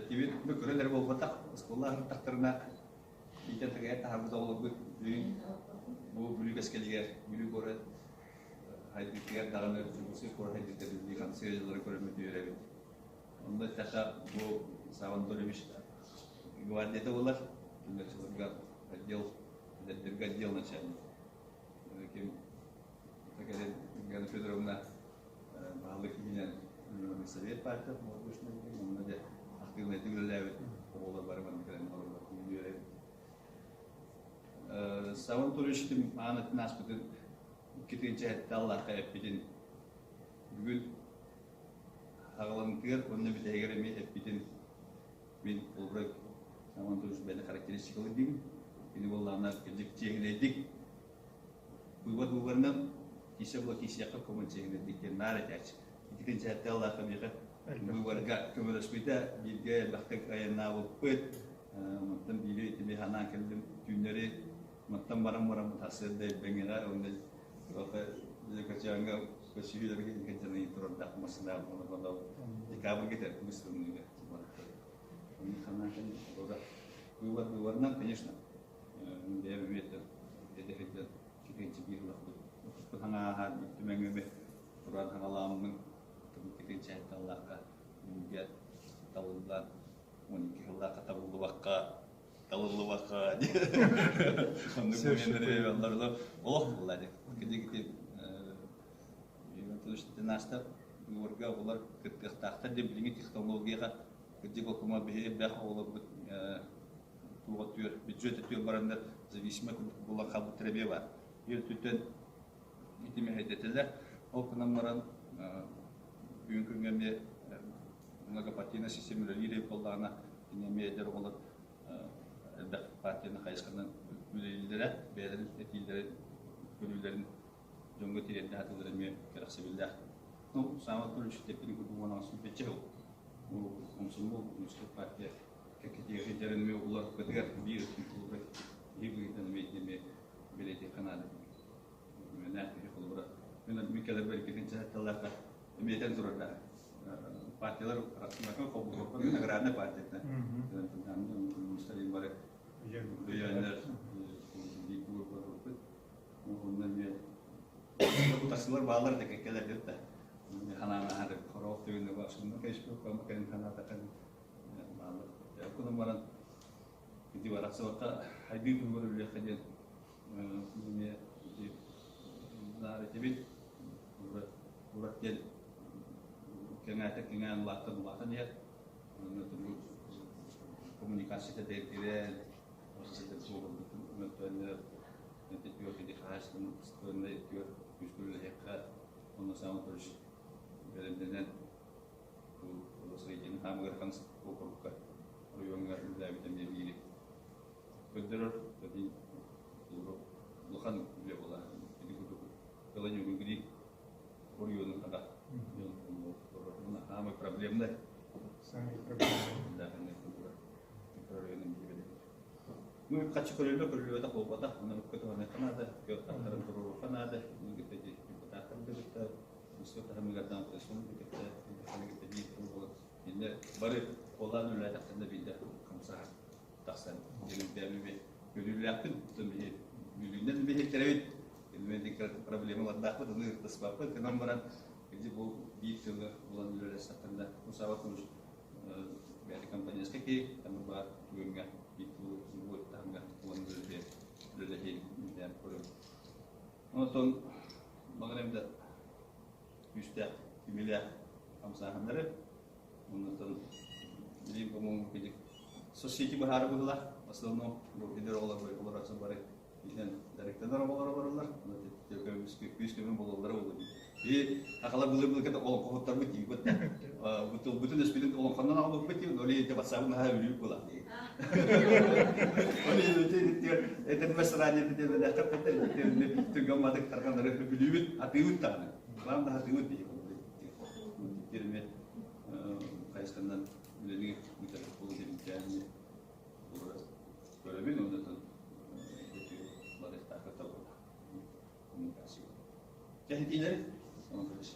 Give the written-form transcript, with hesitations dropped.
Этибит бу көрөн эрэ буолбатах, оскуола аһыртахтарына иитэн такайан таһаарбыт оҕолорбут бүгүн бу Бүлүү кэскилигэр, Бүлүү куорат хайдыытыгар даҕаны Дьокуускай куорат хайдыытыгар үлэлии хамсыыр дьыллары көрөммүт үөрэбит. Онно эттэххэ, бу Савва Анатольевич гвардията буолар, түмэччилэргэ отдел, эдэрдэргэ отдел начальник. Ким кэлин Галина Федоровна баһылык иһинэн Совет партия молодежный онно дьэ актыыбынайдык үлэлээбит оҕолор бары манна кэлэн олороллор үөрэбит. Савва Анатольевич аан атын ааспытын 2007 аллаахха эппитин бүгүн аҕаланытыгар уонна бүтэһигэр эмиэ эппитин мин холобура Савва Анатольевич бэйэтэ характеристикалыы диибин. Кини буоллаҕына кырдьык чиэһинэйдик быыбар быыбарынан киисэ була киисиэххэ көмө чиэһинэйдик диэн наар этээччи. Ити кэнчээттэ аллаахха миэхэ быыбарга көмөлөспүтэ, бииргэ элбэхтик айаннаабыппыт. Мантан биири итини санаан кэллим түүннэри мантан баран баран сарсыарда Илбэҥэҕэ уонна Лөкөчөөҥҥө көрсүһүүлэргэ кэнчэнэйин турардаах массыынаҕа декабрьга этэр быстымныыга Быыбар быыбарынан, конечно, бэйэм эмиэ эдэр китинчи биир ылахпыт. Отуппут хаҥааһа түмэҥҥэ туран хаҥалааммын китинчи таллаахха бииргэ талыллан 12 сыллаахха табыллыбакка талыллыбакка оннук олох буолла дии. Кини Иван быыбарга оҕолор кыттыахтаахтар диэн билиҥҥи технологияҕа кырдьык окума биһи элбэх оҕолорбут туоҕа түөр бюджет өтүөр бараннар зависимый курдук буолан хаалбыттара эмиэ баар. Биир өттүттэн ити мэһэйдэтэллэр. Ол гынан баран бүгүн күҥҥэ эмиэ многопартийная система үлэлиир эбит буоллаҕына кини эмиэ эдэр оҕолор элбэх партияны хайысханан үлэлииллэрэ, бэйэлэрин этиилэрин, көрүүлэрин дьоҥҥо тириэрдэ сатыыллара эмиэ кэрэхсэбиллээх. Ну, саамай көрүчүтэппин курдук уонна сүүрбэччэ сыл бу комсомол коммунистическай партия кэккэтигэр сылдьарын эмиэ уларыппытыгар биир өттүн холобура киһи быһыытынан эмиэ итини эмиэ бэлиэтиэххэ наада. Үмэнээх киһи холобура мин мин кэлэрбэр иккитин чаһытталлаахха эмиэ этэн турардаах. Партиялар арахсыбакка холбоһуохха мин аграрнай партияттан коммунистар бары өйөөннөр биир буолбуппут. Онно эмиэ утарсылар бааллар да кэккэлэр да ханаан аһары хороох түгэнэ баасынна кэспэккэ кэлин ханаатахан бааллар. Кунун баран ити барахсыбакка хайдыы туһугар үлүөххэ диэн эмиэ ити наар этибит урат диэн кэҥээтэ кэҥээн улааттан улаатан иһэр. Онно коммуникацията бэргирэн Көрдөрөр улахан үлэ буолар. Ити курдук оройуонун хата самый проблемный. Самый проблемный. Да, Ну, хачы көрүллэ көрүллүбэтэх буолбатах, онно көтөҕөнүөххэ наада, кыахтаахтарын туруоруохха наада, депутаттар да кытта, үскө таһымыгардан республика кытта биир тыл буолан, инне бары куолаан үлэлээтэхтэринэ биирдэ хамсаһар тахсан дьиҥинтээби көрүүлээхпин, оттон биһи бүлүүнэн биһиктэрэбит, проблемалардаахпыт, ону ырытыспаппыт гынан баран, ити бу биир тылы булан үлэлэстэхтэринэ, бу саба бэйэтэ компанейскай киһи, аны баар түгэҥҥэ биир тылы любой таһымҥа булан үлэлэһиэн үлэлэһиэн интээн көрөбүт. Онтон баҕар эмдэ күүстээх, кимилээх хамсааһыннары, оннуттан билим по-моему, соцсети быһаары быһыылаах, в основном бу эдэр оҕолор олорор бары итинэн дьарыктанар оҕолоро бараллар, күүс-көмө буолаллара буолуо дии. И акала былыр-былыргыта олоҥхоһуттарбыт диибит да. Бутулбутун өспүтүн олоҥхоннон аҕалбыппыт дии, ол иһин ватсабын наһаа үлүүк буолар дии. Ол иһин этэрбэс ранее диэн түргэн мадык тарҕанары бүлүүбүт, атыыбыт даҕаны. Главное да атыыбыт дии. Тирмет хайысханан үлэни ыытар буолу диэн Көрөбүн оннотон барыахтаахха табылла. Коммуникация. Кэһэтиилэри ону көрөс.